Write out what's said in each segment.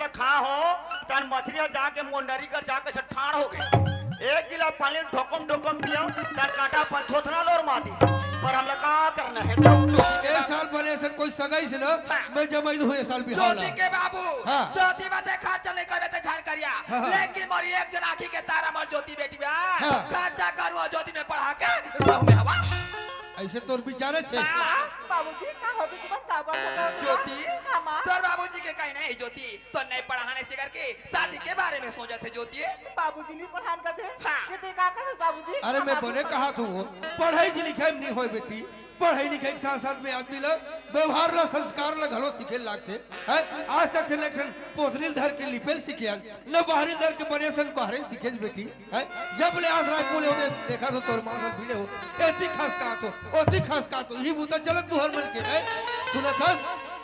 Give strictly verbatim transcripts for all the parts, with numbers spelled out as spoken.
खा हो, तन मछरी ह जाके मोंडरी कर जाके से ठाड़ हो गए। एक गिलास पानी ढोकम ढोकम पियो, तन कांटा अपन थोथना लोर मार दिस। पर हमला का करना है तो? ए साल बने से कोई सगाई से ना, हाँ। मैं जमाई दूँ ए साल बिहाव ला। ज्योति के बाबू, हाँ। ज्योति बा ते खर्चा नहीं करबे ते झाड़ करिया। हाँ, हाँ। लेकिन मोर एक जन आँखी के तारा मोर ज्योति बेटी बा। हाँ। खर्चा करूँ ज्योति में पढ़ा के रहूँ में हवा। ऐसे तोर विचारे छे। हाँ। बाबूजी, का होगे तुमन काबर सतावत हो? ज्योति, हाँ, माँ। तोर बाबूजी के कहीं नहीं ज्योति, तो नहीं पढ़ाने से करके शादी के बारे में सोचत हे ज्योति। बाबूजी नहीं पढ़ान का थे? हाँ। ये ते का करस बाबूजी? अरे, हाँ, मैं बाबू बने पढ़- कहा तू, पढ़ाई से लिखाई में नहीं होय बेटी, पढ़ाई लिखाई के साथ साथ में आदमी ला व्यवहार ला, संस्कार ला घलो सीखे लागथे। हैं? आज तक से न एक ठन पोतनी ल धर के लिपेल सीखे हन, न बाहरी ल धर के बने सन बाहरे सीखे बेटी। हैं? जब ले आज रात बोले होते, देखा तो तोर माँ से भिड़े हो, एती खसकात हो, ओती खसकात हो, ही बूता चलत तुहर मन के, हैं? सुनत हस,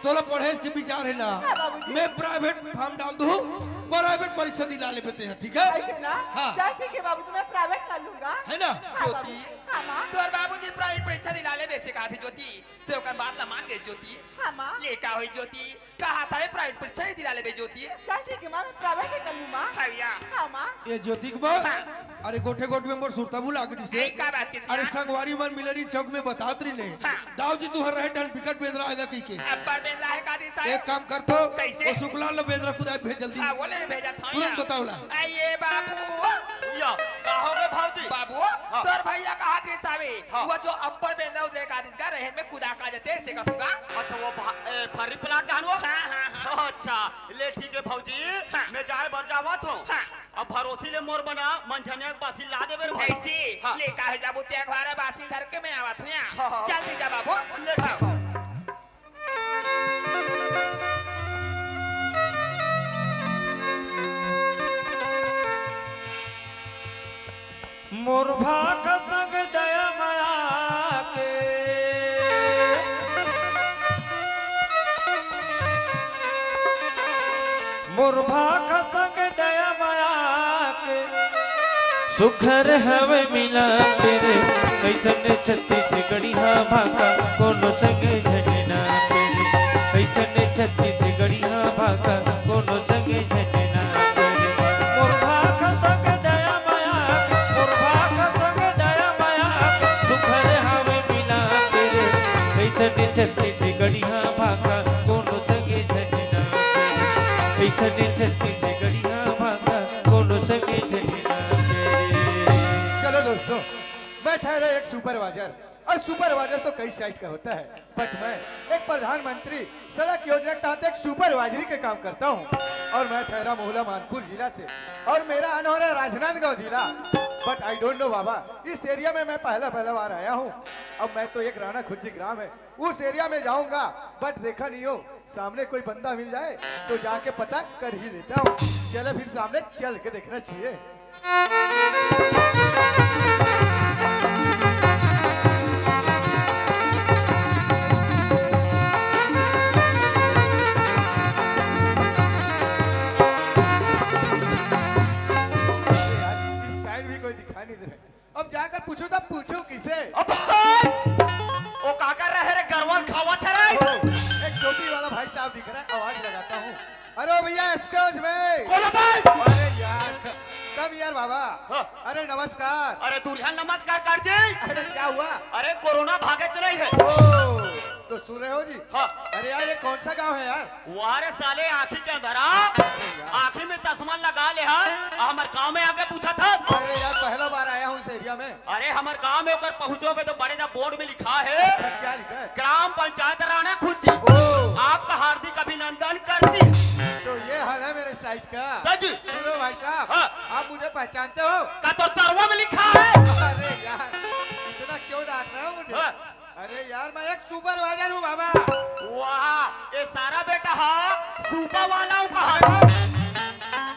तोला पढ़े के विचार है ना? हाँ, बाबूजी। मैं प्राइवेट फॉर्म डाल दूँ, प्राइवेट परीक्षा दिला ले बेटे, ठीक है? ऐसे ना? हाँ। चल ठीक है बाबूजी, मैं प्राइवेट कर लूंगा। है ना? हाँ, ज्योति, बाबूजी। हाँ, माँ। तोर बाबूजी प्राइवेट परीक्षा दिला ले बेसे कहा थे ज्योति, ते ओकर बात ला मान गए ज्योति। हाँ, माँ। ले का होई ज्योति, कहा था ये प्राइवेट परीक्षा ही दिला ले बे ज्योति। चल ठीक है माँ, मैं प्राइवेट ही कर लूँ माँ। हाँ भैया। हाँ, माँ। ये ज्योति के बाप, हाँ। अरे गोठे गोठ में मोर सुरता भुला के दिसे। ए, का बात किस अरे ना? संगवारी मन मिलरी चौक में बतात रही ने। हाँ। दाऊ जी तुहर रहे डन बिकट बेंदरा आएगा कही के। अब्बड़ बेंदरा है का जी साहब? एक काम कर तो, कैसे? वो सुकलाल लो बेंदरा खुदा भेज जल्दी। हाँ, वो ले भेजा था तुरंत ना। बताओ ला। आ, ये बाबू। या, का हो गए भाऊजी? बाबू, हाँ। तोर भैया कहा थे साहब, हाँ। वो जो अब्बड़ बेंदरा उधरे का जिसका रहन में कुदा का जते से का सुगा। अच्छा, वो भा-, ए, फर्री प्लाट डाहन वो? हाँ, हाँ, हाँ। अच्छा, ले ठीक है भौजी, हाँ। मैं जाए बर जावत हूँ। हाँ। अब भरोसी ले मोर बना मंझनिया के बासी ला देबे रे भाई। ऐसी, हाँ। ले का है जाबू ते अखबार बासी धर के मैं आवत हूँ यहाँ। हाँ, हाँ, हाँ। जल्दी जा बाबू। ले ठीक हाँ। है। मोर भाग संग दया मया के, मोर भाग संग दया मया के, सुघर हवे मिला तेरे, कैसन छत्तीसगढ़िया भाखा कोनो संग झन ना तेरे, कैसन छत्तीसगढ़िया भाखा कोनो संग झन ना तेरे। मोर भाखा संग दया मया के, मोर भाखा संग दया मया के, सुघर हवे मिला तेरे, कैसन छत्तीसगढ़िया भाखा कोनो संग झन ना तेरे, कैसन छत्तीसगढ़िया भाखा कोनो संग झन ना तेरे। चलो दोस्तों, मैं ठहरा एक सुपरवाइजर, और सुपरवाइजर तो कई साइड का होता है, बट मैं एक प्रधानमंत्री सड़क योजना के तहत एक सुपरवाइजरी के काम करता हूँ, और मैं ठहरा मोहला मानपुर जिला से, और मेरा आना हो रहा है राजनांदगांव जिला। बट आई डोंट नो बाबा, इस एरिया में मैं पहला पहला बार आया हूँ। अब मैं तो एक राणा खुज्जी ग्राम है, उस एरिया में जाऊंगा, बट देखा नहीं हो, सामने कोई बंदा मिल जाए तो जाके पता कर ही लेता हूँ। चलो फिर सामने चल के देखना चाहिए। यार, इस साइड भी कोई दिखाई नहीं दे रहा। अब जाकर पूछो तो पूछो किसे? अब ओ का कर रहे रे, गरवा ल खावत हे रे? ओ, एक टोपी वाला भाई साहब दिख रहा है, आवाज लगाता हूँ। अरे ओ भैया, एक्सक्यूज मी। बोलो भाई। अरे यार, क-, कम यार बाबा। हाँ। अरे नमस्कार। अरे दूरिहा नमस्कार कर जी। अरे क्या हुआ? अरे कोरोना भागे चले है। ओ, तो सुन रहे हो जी? हाँ। अरे यार, ये कौन सा गांव है यार? वाह रे साले, आँखी के अंधरा, आँखी में चश्मा लगा ले हा, हमर गांव में आके पूछा था। अरे यार, पहला बार आया हूँ इस एरिया में। अरे हमर गांव में ओकर पहुँचो पे तो बड़े जा बोर्ड में लिखा है, अच्छा, क्या लिखा है? ग्राम पंचायत राणा खुज्जी, ओ। आपका हार्दिक अभिनंदन करती है। तो ये हाल है मेरे साइड का। तो जी। सुनो भाई साहब, हाँ। आप मुझे पहचानते हो? का तो तरवा में लिखा है। अरे यार, इतना क्यों डांट रहे हो मुझे? हाँ। अरे यार, मैं एक सुपरवाइजर हूँ बाबा। वाह, ये सारा बेटा हा सूपा वाला हूँ कहा।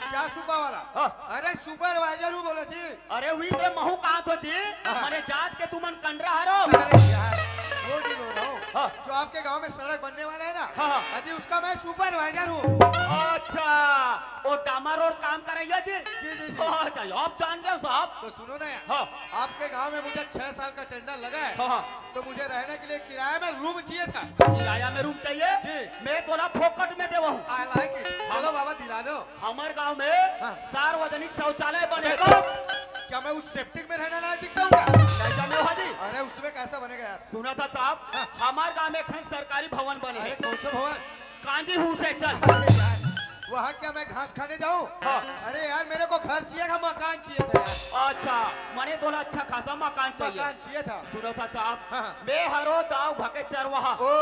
क्या सूपा वाला? हाँ। अरे सुपरवाइजर हूँ बोले जी। अरे वी तेरे महू कहा तो जी, हाँ। मने जात के तुमन कंडरा हरो। अरे यार, वो नहीं बोल रहा हूँ। हाँ। जो आपके गांव में सड़क बनने वाला है ना, हाँ, हाँ। अजी, उसका मैं सुपरवाइजर हूँ। अच्छा, वो डामर रोड काम करैया जी? जी, जी, जी। अच्छा, आप जान गए साहब। तो सुनो ना यार, हाँ। आपके गांव में मुझे छह साल का टेंडर लगा है, हाँ, हाँ। तो मुझे रहने के लिए किराया में रूम चाहिए था। किराया में रूम चाहिए? जी। मैं तोला फोकट में देवा हूँ। I like it। हाँ। चलो बाबा, दिला दो। हमर गांव में हाँ। सार्वजनिक शौचालय बने। देखो, क्या मैं उस सेप्टिक में रहने लायक दिखता हूँ क्या? नहीं जाने हो जी। अरे, उसमें कैसा बनेगा यार? सुना था साहब, हाँ। हमर गांव में एक ठन सरकारी भवन बने अरे, हे। कौन सा भवन? कांजी हूँ से चल। अरे यार, वहाँ क्या मैं घास खाने जाऊँ? हाँ। अरे यार, मेरे को घर चाहिए था, मकान चाहिए था यार। अच्छा, मने तोला अच्छा खासा मकान चाहिए। मकान चाहिए था। सुनो था साहब, हाँ, हाँ। मैं हरो दाव भके चरवाहा। ओ।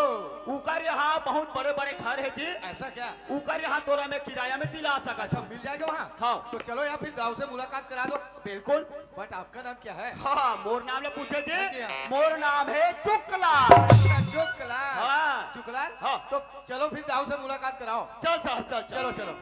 उकर यहाँ बहुत बड़े-बड़े घर है जी। ऐसा क्या? उकर यहाँ तोला मैं किराया में दिला सकत अच्छा, हूँ। मिल जाएगा वहाँ? हाँ। तो चलो यार, फिर दाऊ से मुलाकात करा दो। बिल्कुल। But आपका नाम क्या है? हाँ, मोर नाम ले पूछे जी। हाँ जी, हाँ। मोर नाम है चुकलाल। अच्छा, चुकलाल। हाँ। चुकलाल? हाँ। तो चलो फिर दाऊ से मुलाकात कराओ। चल साहब, चल, चल। चलो, चलो।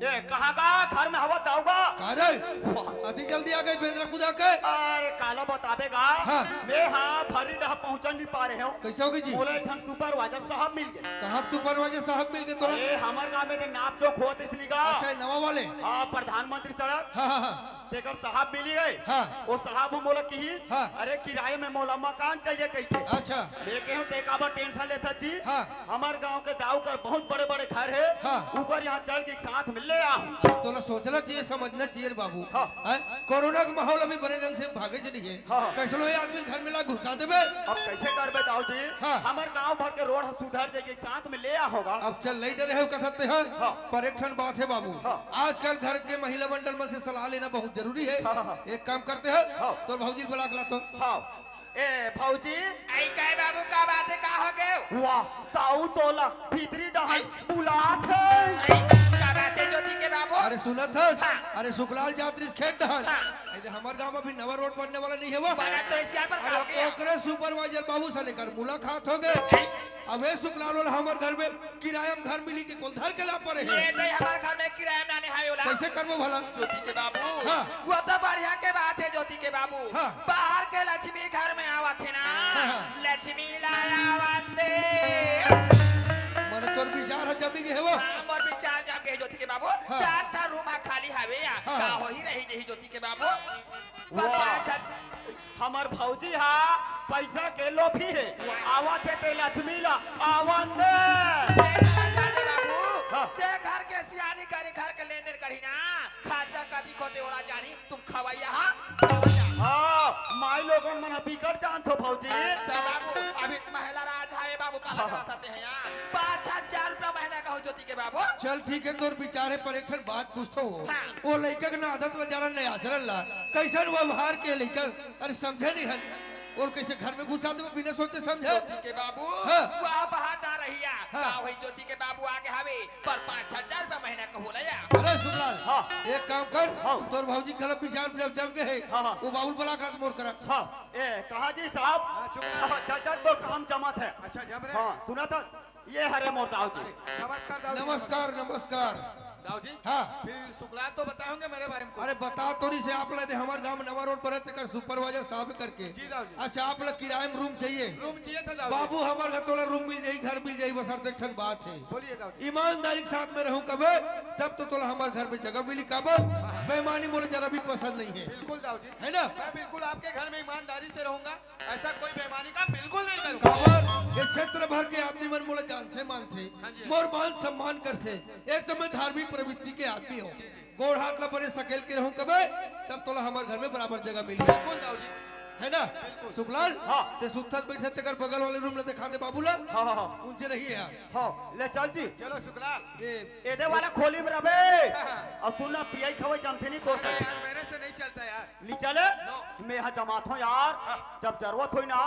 ए, कहाँ का घर में हवा दाऊ का? का रे? वाह। अति जल्दी आ गए बेंदरा कुदा के। अरे, काला बताबे गा। हाँ। मैं हाँ, भरी डहा पहुँचा नहीं पा रहे हो। कैसे होगी जी? मोला एक ठन सुपरवाइजर साहब मिल गए। कहाँ के सुपरवाइजर साहब मिल गए तोला? अरे, हमर गांव में दे नाप जोख होत इसली गा। अच्छा, ये नवा वाले? हाँ, प्रधानमंत्री सड़क। हाँ, हाँ, हाँ। तेकर साहब मिली गए। हाँ। वो साहब मोला किहिस, हाँ। अरे, किराए में मोला मकान चाहिए कहिथे। अच्छा। मैं कहूँ, "ते काबर टेंशन लेथस जी? हाँ। हमर गांव के दाऊ कर बहुत बड़े-बड़े घर है, हाँ। उकर यहाँ चल के साथ में ले आहूँ।" अरे, तोला सोचना चाहिए, समझना चाहिए रे बाबू। हाँ। हैं? कोरोना के माहौल अभी बड़े ढंग से भागे से नहीं है। हाँ। कैसनो ये आदमी घर में ला घुसा देबे। अब कैसे करबे दाऊ जी? हाँ। हमर गांव भर के रोड ह सुधर जाए के साथ में ले आ होगा। अब चल, नहीं डरे हो कथत ते हैं। हाँ। पर एक ठन बात है बाबू। हाँ। आजकल घर के महिला मंडल में से सलाह लेना बहुत जरूरी है। हाँ, हाँ, हाँ। एक काम करते हैं, हाँ। तोर भौजी बुला के लाथों। हाँ। ए, भौजी। आई काय बाबू, का बात है, का हो गयो? वाह, ताऊ तोला भीतरी डहर आई। बुलात है। आई, का बात है ज्योति के बाबू? अरे सुनत हस? हाँ। अरे सुकलाल जात रिस खेत डहर। हाँ। अरे हमर गांव में अभी नवा रोड बनने वाला नहीं है वो। बना तो इस यार पर अरे का हो गया? ओकरे सुपरवाइजर बाबू से लेकर मुलाकात हो गए। आई। अब ए सुकलाल वाला हमर घर में किराया में घर मिली के कोल धर के ला परे हे। ए, तै हमार घर में किराया में आने हाय ओला। कैसे करबो भला? ज्योति के बाबू। हाँ। वो तो बढ़िया के बात है ज्योति के बाबू। हाँ। बाहर के लक्ष्मी घर में आवत है ना। हाँ, हाँ। लक्ष्मी लाया वंदे। मन तोर विचार ह जमी गे हे वो। हाँ, मोर विचार जम गए ज्योति के बाबू। हाँ। चार ठा रूम ह खाली हवे या। हाँ, का हाँ। होही रही जही ज्योति के बाबू। वाह। पता चल हमर भौजी हा पैसा के लोभी हे। आवत हे ते लक्ष्मी ला आवन दे। बाबू, हाँ। जे घर के सियानी करी, घर के लेन देन करी ना, खर्चा कतिक होथे ओला जानी, तुम खवैया हा। हाँ, माई लोगन मन ह बिकट जानथो भौजी। तो बाबू, अभी महिला राज हे बाबू, कहाँ हाँ। जाना चाहते हैं यार? पाँच हजार रुपया महीना का हो ज्योति के बाबू। चल ठीक है, तोर विचार है, पर एक ठन बात पूछथो हो। हाँ। वो लइका के ना आदत ला जरा नया आचरण ला, कैसन व्यवहार के लइका अरे समझे नहीं हन। और कैसे घर में घुसा देबो बिना सोचे समझे? ज्योति के बाबू, हाँ। वो आप हाथ आ रही है। हाँ। का वही ज्योति के बाबू आगे हवे, पर पाँच हजार रुपया महीना का होला या। अरे सुखलाल, हाँ। एक काम कर, हाँ। तोर भौजी गलत विचार जब जम गए है, हाँ, हाँ। वो बाबुल बुला कर मोर करा। हाँ। ए, कहा जी साहब? हाँ, चुप रहा। हाँ, चल, चल, तो काम जमत है। अच्छा, जम रहे। हाँ, सुना था? ये हरे मोर दाऊ जी। अरे, नमस्कार दाऊ जी, नमस्कार, नमस्कार। दाऊ जी, हाँ। फिर सुखलाल तो बताए होंगे मेरे बारे में कुछ। अरे, बता तो नहीं से आप ले दे, हमारे गांव में नवा रोड पर है, तेकर सुपरवाइजर साहब करके। जी दाऊ जी। अच्छा, आप लोग किराए में रूम चाहिए? रूम चाहिए था दाऊ जी। बाबू, हमारे घर तोला रूम मिल जाई, घर मिल जाई, बस हर एक ठन बात है। बोलिए दाऊ जी। ईमानदारी के साथ में रहूं कबे, तब तो तोला हमारे घर में जगह मिली। काबर? हाँ, हाँ। बेईमानी मोला जरा भी पसंद नहीं है। बिल्कुल दाऊ जी। है ना? मैं बिल्कुल आपके घर में ईमानदारी से रहूंगा। ऐसा कोई बेईमानी का बिल्कुल नहीं करूंगा। काबर ये क्षेत्र भर के आदमी मन मोला जानथे मानथे, हाँ जी। मोर मान सम्मान करथे। एक तो मैं धार्मिक प्रवृत्ति के आदमी हूँ। जी, जी। गोड़ हाथ ला बने सकेल के रहूं कबे, तब तोला हमार घर में बराबर जगह मिल जाए। बिल्कुल दाऊ जी। है ना? बिल्कुल। सुखलाल, हाँ। ते सुत्थत बैठे तेकर बगल वाले रूम ला दिखा दे बाबू ला। हाँ, हाँ, हाँ। उनसे रहिए यार। हाँ, ले चल जी। चलो सुखलाल। ए, एदे वाला खोली में रबे। हाँ, हाँ। और सुन ना, पियाई खवाई जमथे नहीं तो अरे से। यार, मेरे से नहीं चलता यार। ली चले? नो। मैं यहाँ जमात हूँ यार। हाँ। जब जरूरत होई ना,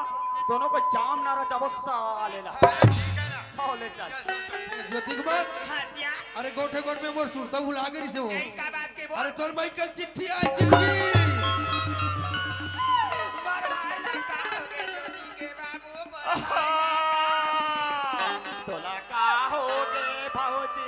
दोनों को जाम ना रचाबो साले ला। अरे ठीक है ना। हो ले चल। चल, चल, चल, चल। ज्योति कुमार। हाँ, जिया। अरे गोठे गोठ में मोर सुरता भुला गई से वो। यही का बात के बोल। अरे तोर माई कल चिट्ठी आई चिट्ठी। मोर भाई ला का हो गए ज्योति के बाबू, मोर भाई ला का हो गए? तोला का हो गए भौजी?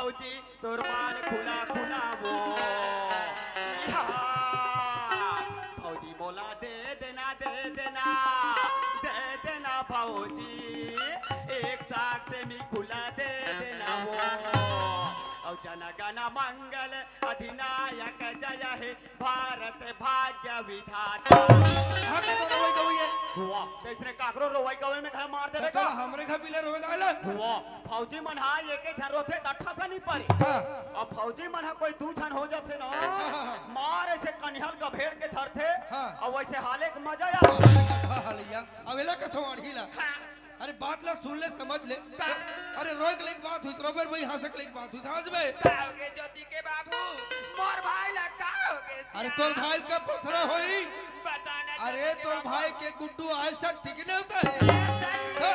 भौजी, तोर बाल खुला खुला वो। या, भौजी मोला दे देना, दे देना, दे देना भौजी, एक साग सेमी खुला दे देना वो। अउ जन गण मंगल अधिनायक जय हे भारत भाग्य विधाता। हटे तो रोवई गवई हे। वाह, त इसने काकरो रोवई गवई में घर मार देबे त का? हमरे घर बिले रोवे गायला। वाह, फौजी मन हा एके झन रोथे त ठसा नहीं परे। हाँ। अब फौजी मन हा कोई दू झन हो जाथे ना, हाँ, हाँ, हाँ। मार ऐसे कनिहल गभेड़ के धरथे, हाँ। अउ वैसे हाले के मजा आ। हाँ, हाँ, लइया। अब एला कथो अड़ही ला। हाँ। अरे बात ला सुन ले, समझ ले। का? अरे रोए के लइक बात हुई, रोबे भाई हंसे के लइक बात हुई, हंस बे। का होगे ज्योति के बाबू? मोर भाई ला का होगे अरे सिया? तोर भाई का पथरा होई। बता ना अरे ज्योति के तोर बाबू। भाई के गुड्डू आज तक ठीक नहीं होता है। ए दाई, हाँ?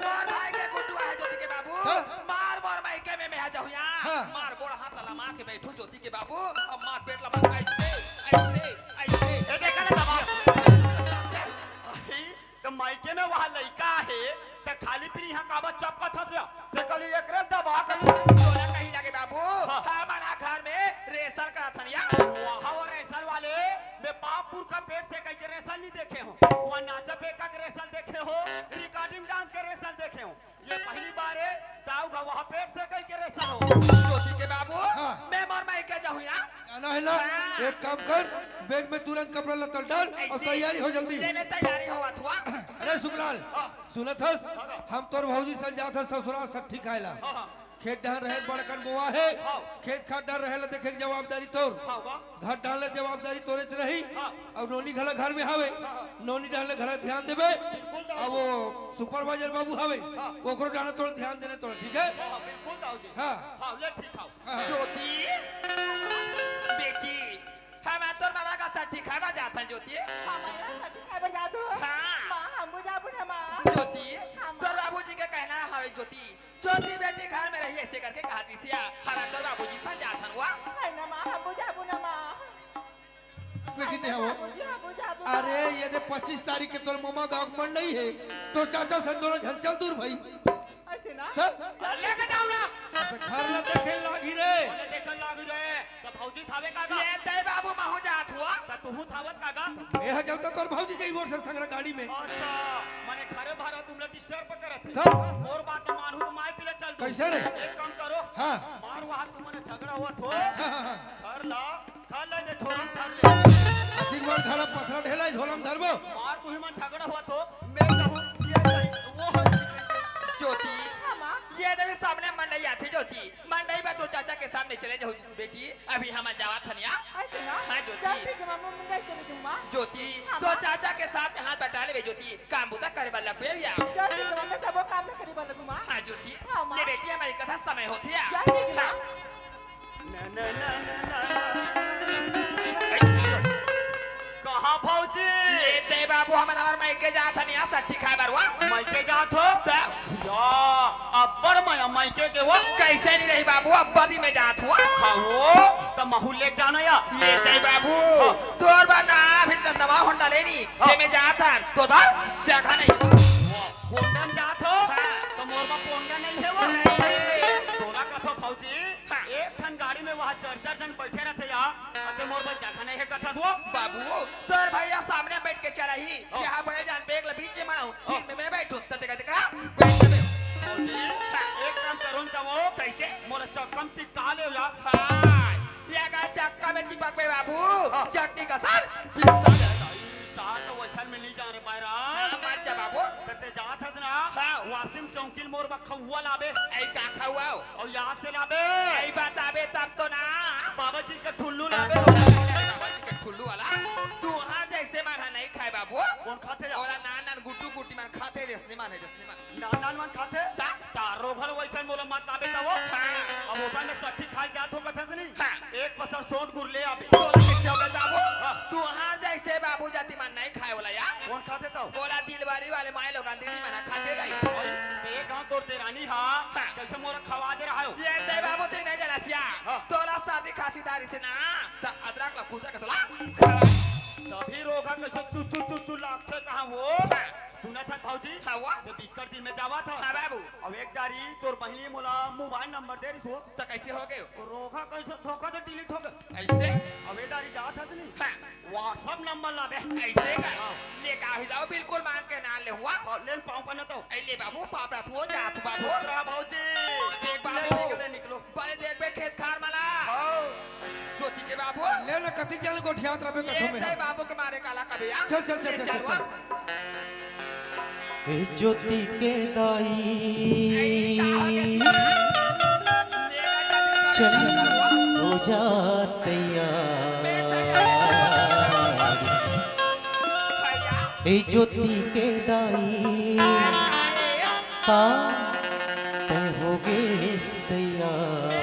मोर भाई के गुड्डू आहे ज्योति के बाबू। हाँ? मार मोर मायके में मैं आ जाऊँ यहाँ। हाँ। मार गोड़ हाथ ला लमा के बैठू ज्योति के बाबू। अब मार पेट ला मार ऐसे, ऐसे, ऐसे। ए, देखा ना दबा। अही, त मायके में वहाँ लइका हे, त खाली पीली यहाँ काबर चपकत हस या? ते कली एकरे दबा के तोला कहीं लगे बाबू, हाँ। हमन हा घर में रेसल करत हन या। वहाँ वो रेसल वाले, मैं बाप पुरखा पेट से कहीं के रेसल नहीं देखे हो। वहाँ नाचा पेका के रेसल देखे हो, recording dance के रेसल देखे हो। ये पहली बार है, ताऊ का वहाँ पेट से कहीं के रेसल हो। ज्योति के बाबू, हाँ। मैं मोर मायके जाहूँ या। जाना है ना? हाँ। एक काम कर, बैग में तुरंत कपड़ा लत्ता डाल और ऐसे। तैयारी हो जल्दी। ले, मैं तैयारी होवत हुआ। अरे सुखलाल, हाँ। सुनत हस? हाँ, हाँ। हम तोर भौजी सन जात हस ससुराल सट्ठी खाए ला। हाँ, हाँ। खेत डहन रहे बड़कन बोआ हे। हाँ। खेत खार डहन रहे ला देखे के जवाबदारी तोर। हाँ, वाह। घर डहन ला जवाबदारी तोरे च रही। हाँ। अउ नोनी घला घर में हवे। हाँ, हाँ। नोनी डहन ला घला ध्यान देबे। बिल्कुल दाऊ अब जी। वो supervisor बाबू हवे। हाँ। ओकरो डहन तोर ध्यान देने तोर, ठीक है? हाँ, हाँ, बिल्कुल दाऊ जी। हाँ। हाँ, ले ठीक हव। हाँ, हाँ। ज्योति, बेटी, हम तोर मामा का सट्ठी खाए बर जात हन, ज्योति। मामा यहाँ सट्ठी खाए बर जात हो? हाँ। माँ, हमू जाबो ना, माँ। ज्योति, हाँ, माँ। तोर बाबूजी के कहना हवे, ज्योति। ज्योति बेटी घर में रही, ऐसे करके कहत रिहिस या। हम तोर बाबूजी सन जात हन, वा। है ना, माँ, हमू जाबो ना, माँ। बेटी, ते हमू आवो। जाबो, हमू जाबो, माँ। अरे, ये दे पच्चीस तारीख के तोर मोमा गाँव के मंडई हे। तोर चाचा सन दोनों झन चल दूर भाई। ऐसे ना? हाँ? चल। लेके जाओ ना। तो घर ला देखे लागी रे। बोले देखे लागी रे। त भौजी थावे का गा? ये दे बाबू, महू जात हुआ। त तुहू थावत का गा? ए ह जब तो तोर भौजी जाई मोर से संग गाड़ी में। अच्छा, माने घरे भरा तुमने disturb करत हे। त? मोर बात मानहू त माय पीला चल दू। कैसे रे? एक काम करो। हाँ। मार वहाँ तुमने झगड़ा होवत हो। हाँ, हाँ, हाँ। घर ला, घर ला दे छोरम धर ले। दिन भर घर पथरा ढेला झोलम धरबो। मार तुही मन झगड़ा होवत हो, मैं कहूँ ये नहीं, वो हो। ज्योति, हाँ, माँ। ये देवी सामने मंडई आथे ज्योति। मंडई में तो चाचा के साथ में चले जाओ बेटी, अभी हम जावत हन या। ऐसे ना? हाँ, ज्योति। चल ठीक है, माँ, मैं मंडई चले जाऊँ, माँ। ज्योति, हाँ, तो माँ। चाचा के साथ में हाथ बटा लेबे ज्योति, काम बुता करे बर लगबे या। चल ठीक है, माँ, मैं सबो काम में करे बर लगूँ, माँ। हाँ, ज्योति। हाँ, माँ। ले बेटी, हमर कथा समय होथे या। चल ठीक है, माँ। हाँ। कहाँ भौजी? ये दे बाबू, हमन हमर मायके जात हन या सट्ठी खाए बर वा। मायके जात हो? त? या, अब्बड़ मया मायके के वो। कैसे नहीं रही बाबू, अब्बड़ दिन में जात हुआ। हाँ वो, त महू लेके जाना या। ये दे बाबू, हाँ। तोर बर ना, अभी त नवा होंडा लेनी, हाँ। ते में जात हन, तोर बर जगह नहीं। होंडा में जात हो? हाँ। त मोर बर पोंडा नहीं है वो। नहीं। तोला कथो भौजी, हाँ। एक ठन गाड़ी में वहाँ चार चार जन बैठे रहते या, अते मोर बर जगह नहीं है कथस वो। बाबू, तोर भैया सामने बैठ के चला ही, हाँ। यहाँ बड़े जान बैग ला बीच में मड़ाऊँ, हाँ। फिर मैं, मैं बैठूँ, तब देखा, देखा, बैठ जाबे। भौजी, हाँ। एक काम करो न तब वो, कैसे? मोर चक्का में चिपका ले यार। हाँ, ये अगर चक्का में चिपक गए बाबू, हाँ। चटनी का सर, पिस्सा। सार तो वैसन में नहीं जा रे भाई राम। हाँ, मत जा बाबू। त ते जात हस ना, हाँ। वापसी में चौकी ल मोर बर खउआ लाबे। ऐ का खउआ हो? अउ याद से लाबे। ऐ बताबे तब तो ना। बाबा जी के ठुल्लू लाबे। बाबा जी के ठुल्लू वाला। तुहार जैसे मन ह नहीं खाए बाबू। कौन खाथे या? ओला नान नान गुड्डू गुड्डी मन खाथे, जैसने मन है, जैसने मन। नान नान मन खाथे? ता? तारो घर वैसन मोला मत लाबे तब वो। हाँ। अब ओसन में सट्ठी खाए जात हो कथे से नहीं? हाँ। एक पसर सोंठ गुर ले आबे। तोला कैसे हो गए बाबू? हाँ। तुहार जैसे बाबू जाति मन नहीं खाए वाला या। कौन खाथे तब? ओला दिलवारी वाले माई लोगन दीदी मन खाथे दाई। भाई, ते गाँव तोर देरानी हा, हाँ। कैसे मोला खवा दे रहा हो? ये दे बाबू, तू नहीं जानस या। हाँ। तोला सर्दी खांसी दारी से ना, त अदरक ला कूचा के तोला खवा। तभी रोग हा कैसे चुचु चुचु लागथे कहाँ वो? हाँ। सुनत हस भौजी? हाँ, वा। ते बिक्कट दिन में जावत हस। हाँ, बाबू। अब एक दारी तोर बहिनी मोला मोबाइल नंबर दे रिहिस हो। त कइसे हो गे? रोखा कइसे धोखा से डिलीट हो गे। अइसे? अब ए दारी जात हस नी? हाँ। WhatsApp नंबर ला बे। अइसे का? हाँ। ले का हो जाओ, बिल्कुल मांग के ना ले हुआ। हाँ, ले न पाँव पन्ना तो। ए ले बाबू, पाँव पन्ना तू हो जा, तू बाबू। खुश रहा भौजी। देख बाबू। ले निकले, निकलो। बड़े देख बे खेत खार मला। हाँ। ज्योति के बाबू। ले ना, कतिक जन गोठियात रबे कथो में। ए बाबू के मारे काला कबे आ। चल, चल, चल, ले चल, चल, चल। ए ज्योति के दाई, चल हो जा तैयार। ए ज्योति के दाई, का तैं हो गेस तैयार।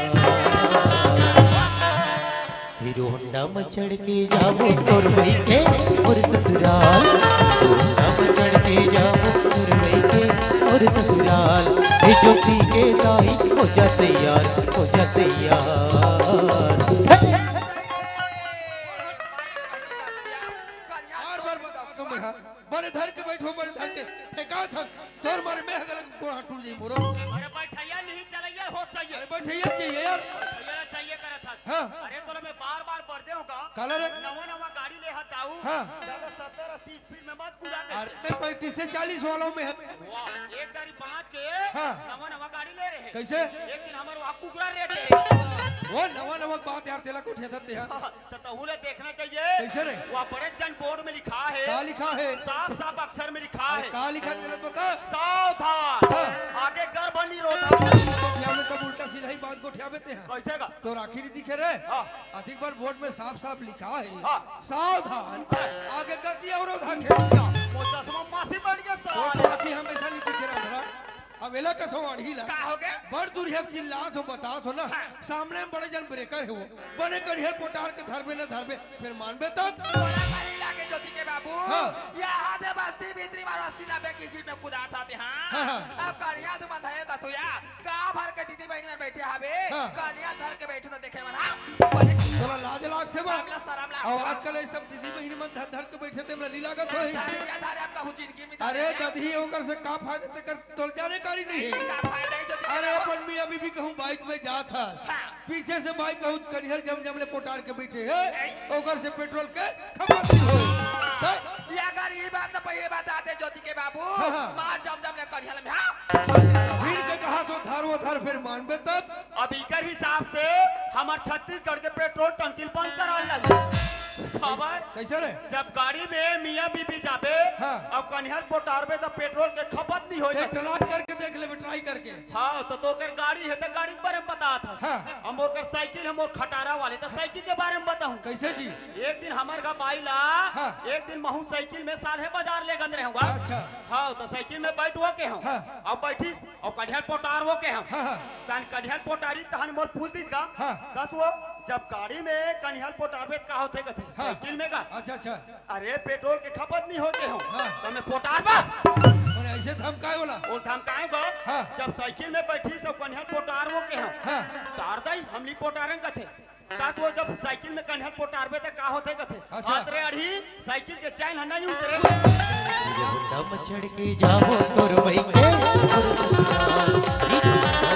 हीरो होंडा में चढ़ के जाबो तोर बइठे मोर ससुराल। हीरो होंडा में चढ़ के जाबो तोर बइठे मोर ससुराल। ए ज्योति के दाई हो जा तैयार, हो जा तैयार। बार बार बता तो मैं, हाँ। बने धर के बइठो, बने धर के। फेंकात हस, तोर मारे में हगल गोड़ हाथ टूट जाई मोरो। अरे बइठइया नहीं चलइया होत चाहिए। अरे बइठइया चाहिए यार। बइठइया ला चाहिए करत हस। हाँ। अरे तोला मैं बार बार बरजे हूँ का? काला रे? नवा नवा गाड़ी ले हस ताऊ। हाँ। ज्यादा सत्तर अस्सी स्पीड में मत कुदा कर। अरे मैं पैंतीस से चालीस वाला हूँ मैं। वाह, एक दारी बाँच के हाँ। नवा नवा गाड़ी ले रहे। कइसे? एक दिन हमर वहाँ कुकरा रेत दे। वो नवा नवा बात यार, तेला कुछ हंसत दे हाँ। त तहूँ ले देखना चाहिए। कइसे रे? वहाँ बड़े जन बोर्ड में लिखा है। का लिखा है? साफ साफ अक्षर में लिखा अरे है। का लिखा है, तेला बता। सावधान। हाँ। आगे गर्भ निरोधक। गोठियाबे तब उल्टा सीधा ही बात गोठियाबे ते हैं। कइसे का? तोर आँखी नइ दिखे रे। हाँ। अधिक बार बोर्ड में साफ साफ लिखा है। हाँ। सावधान। हाँ। आगे गति अवरोधक है। क्या? वो चश्मा मासी बन गया वो साला। तो आँखी हमेशा नइ दिखे रे हमरा। अब एला कथो आड़ही ला। का हो गया? बड़ दूर हे चिल्लात हो, बतात हो ना। हाँ। सामने में बड़े जन ब्रेकर हे वो। बने करिहे पोटार के धरबे न धरबे, फिर मानबे तब। तोला सही लागे ज्योति के बाबू। हाँ। यहाँ दे बस्ती भीतरी मारो अस्सी नब्बे की स्पीड में कुदात आते हाँ। हाँ, हाँ। अब करिया तुम अंधे का तुया। गाँव भर के दीदी बहिनी मन बइठे हवे। हाँ। करिया धर के बइठे त देखे मन हाँ। बने तोला लाज लागथे बा? शरम ला, शरम ला। अउ आजकल ये सब दीदी बहिनी मन धर धर के बइठे ते मला नइ लागत होही। धर या धर, अब कहूँ जिंदगी में अरे धर या। गदही ओकर से का फायदा तेकर तोर जानकारी नइ हे। का फायदा हे जो अरे अपन मियाँ बीबी कहूँ बाइक में जात हस, हाँ। पीछे से बाइक कहूँ करिहल जम जम ले पोटार के बइठे हे, ओकर से पेट्रोल के खपत नइ होय। हैं? ये अगर ये बात ल पहिले बताते ज्योति के बाबू, हाँ, हाँ। मार जम जम ले करिहल में, हाँ? भीड़ के कहा तो धर वो धर फिर मानबे तब। अब इकर हिसाब से हमर छत्तीसगढ़ के पेट्रोल टंकी ल बंद करा लगे। खबर? कइसे रे? जब गाड़ी में मियाँ बीबी जाबे, हाँ। अब कनिहल पोटारबे त पेट्रोल के खपत नइ होय। ते ट्राई करके देख लेबे, ट्राई करके। हाँ, त तोकर गाड़ी हे त गाड़ी के बारे में बतात हस। हाँ। अब मोर कर साइकिल हे, मोर खटारा वाले, त साइकिल के बारे में बताहूँ। कइसे जी? एक दिन हमर घर बाई ला, हाँ। एक दिन महूँ साइकिल में साल हे बाजार लेगत रहेंव। अच्छा। हाँ, त साइकिल में बइठवा के हँव। हाँ। अब बइठिस, अब कनिहल पोटारवा के हँव। हाँ, हाँ। तहन कनिहल पोटारिस तहन मोर पूछ दिस गा। हाँ। कस वो, जब गाड़ी में कनिहल पोटारबे त का होथे कथे? हाँ। साइकिल में गा। अच्छा, अच्छा। अरे पेट्रोल के खपत नइ होय के हँव। हाँ। त मैं पोटारबा। अरे अइसे धमकाय ओला। ओ धमकाय गा। हाँ। जब साइकिल में बइठिस अउ कनिहल पोटारवा के हँव। हाँ। तार दई हम नइ पोटारन कथे। कस वो जब साइकिल में कनिहल पोटारबे त का होथे कथे? अच्छा। हाथ रे अड़ही, साइकिल के चैन ह नइ उतरे। हीरो होंडा में चढ़ के जाबो तोर बइठे मोर ससुराल। Hero Honda